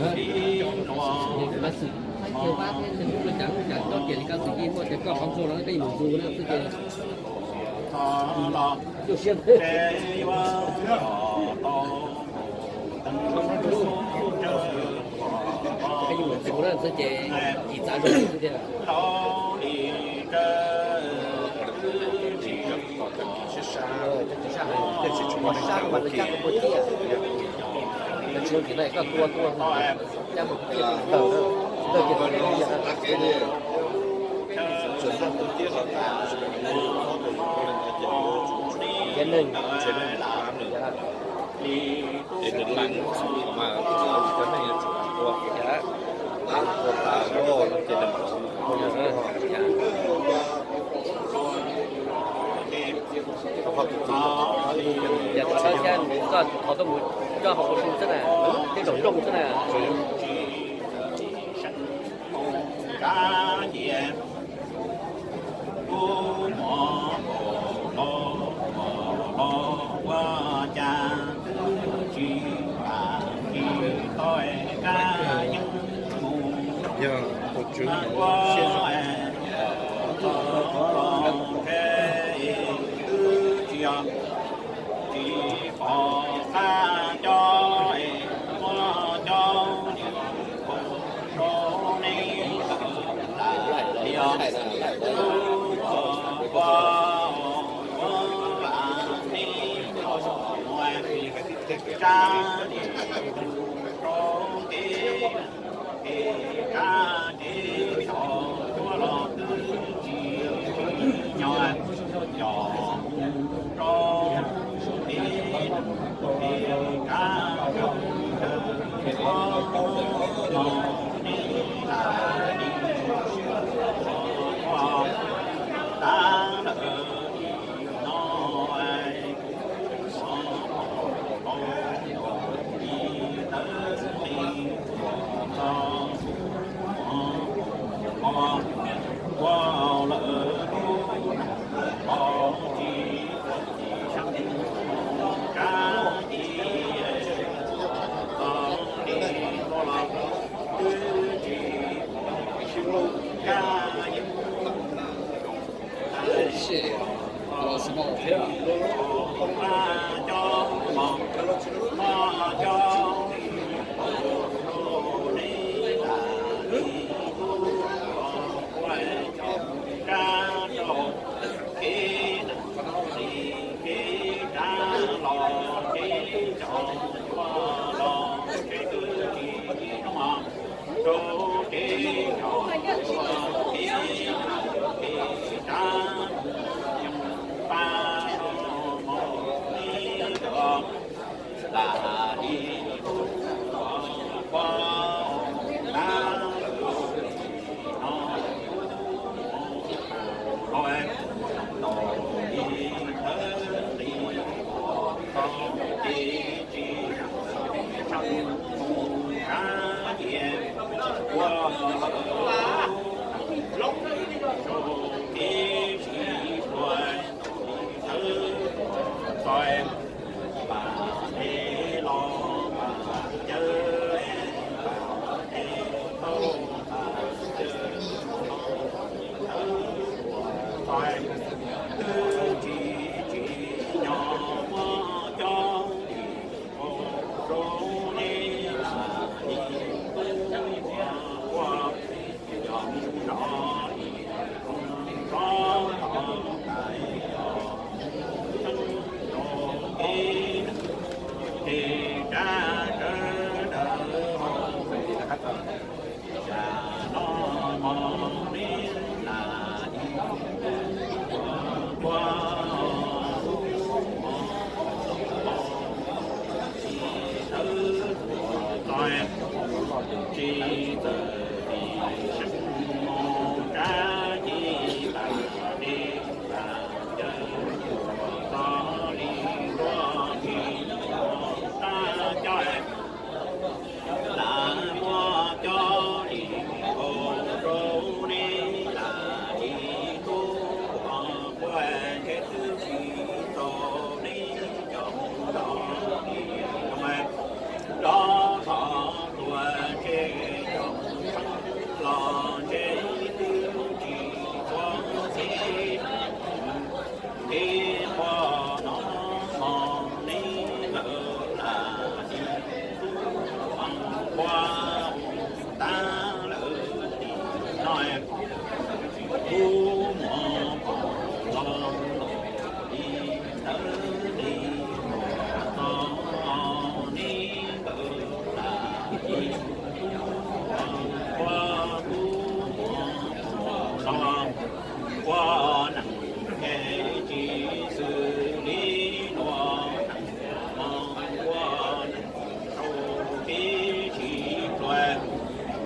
Mas xwm thiaj vab thiab, cov kiag li koj xwm yeej muaj tias koj qhov ntxhua los koj yeej mus ntxus na xwb ces. Koj yeej mus ntxus na xwb ces, ib txav zoo xwb tiag. Sab mas lawv cab tua tua tiag, tsis zoo tsis na koj tua tua, cab mus tiag tawg, tawg ces tawg li tiag. Ntiav neeg. Yog thaum koj thiab koj thov tuaj mus coj hauv ua su xwb na, thiab zaum nrooj xwb na. Yog tus tswv siab zoo.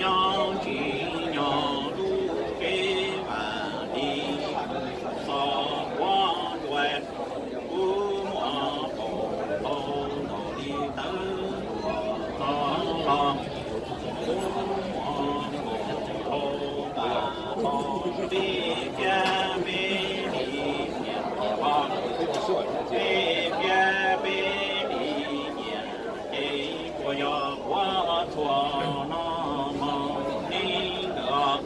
Nyob tsis nyob lub tsev vam li xov quav ntuas, kub muag qaum hlau ntaus li tawv tuaj txog los, kub muag qaum hlau tas los, peb piab peb li nyiam, peb piab peb li nyiam ces puas yog quav txhua no mog ne nkawd,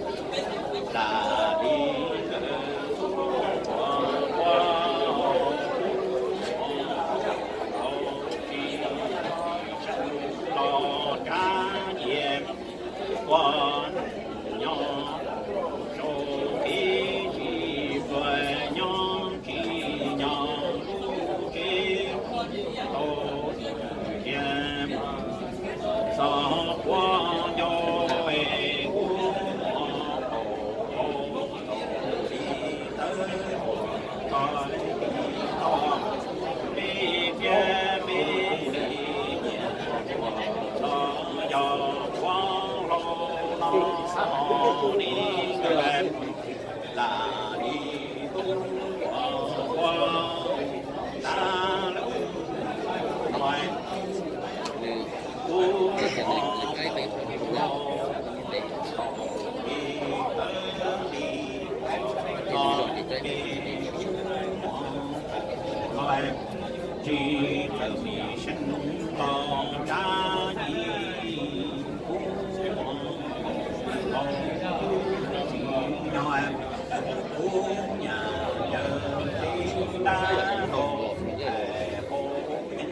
lam li nkawd txhua quav quav los tsis los rab nyias ua nyob saum kev tsis pluag, nyob tsis nyob lub tsev tau tias xov quav ncau es kub muag qaum hlau ntaus li tawv tuaj txog los, peb piab peb li nyiam, puas yog quav hlau no ne nkawd, lam li tub quav quav tab lawm no, kub muag qaum hlau ntaus li tawv li txog kev kub muag qaum hlau, tsis txawj mej seev los rab nyias kub muag qaum hlau, tsis nyob kub nyas yawg teb tab los, hais paub yeej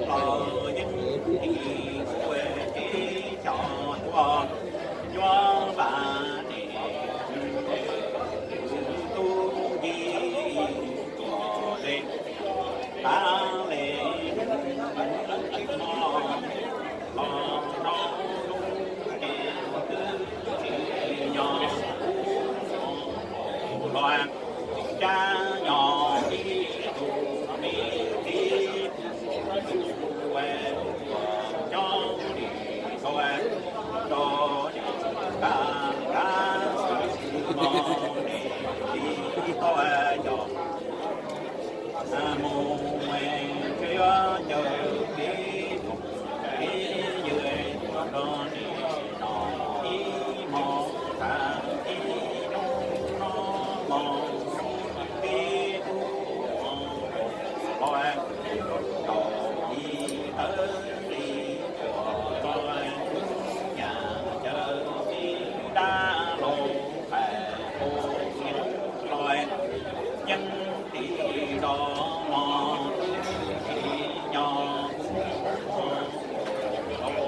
los yeej tis kuv tsev xyov tuaj cuab vam tes tub nci tuaj le, tab le no los rau lub tsev twb tsis nyob kub muag qaum hlau, cab nyob ib tug me txiv tus ua cov lim tau rau niam kab kab xwb mog ne, tsis tau coj mus mus tsev yuav caw peb tug me yawg tuaj nrog niam no ib hmos tas ib hnub no mog rau peb tub muag qaum hlau, ntaus li tawv li tuaj txog los, kub nyas yawg teb tab los, hais paub yeej los yeej tis do mog, tsis nyob kub muag qaum hlau,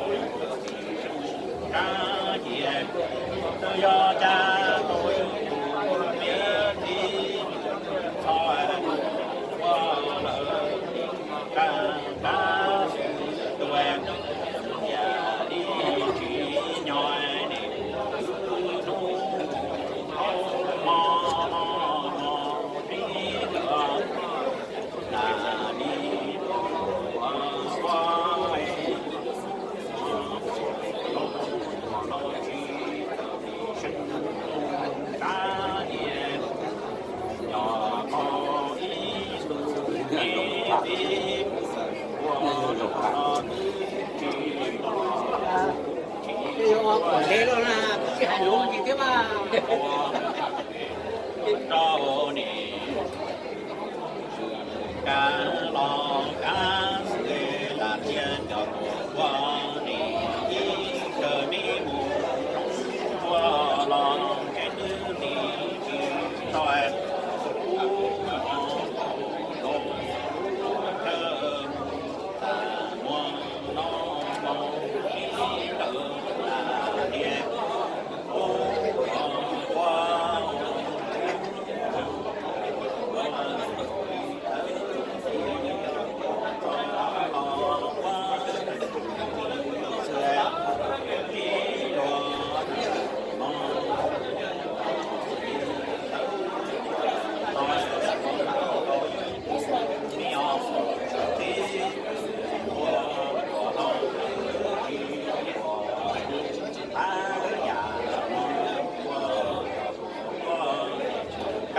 tsis seev rab nyias, twb yog cab tau ib tug me txiv txog ua lawm kab kab xwb tuaj, yam li tsis nyob ne hnub hmo no mog ne nkawd, lam li tub quav quav es kub muag qaum hlau, tsis txawj mej seev los rab nyias, yog qhov ib tug me txiv ua los twb tsis tau, tsis tau rau niam kab los kab xwb, lam thiaj coj mus ua niam ib tug me mus ua los tsev twb li tsis tau, kub muag qaum hlau, thawj mus tas muag no mog, ib tawm lam niam ua ua ua ua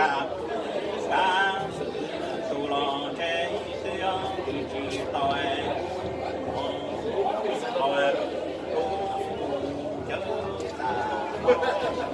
Kav xwm tus los ntshe twb yog tsis tau, tau cawv tas.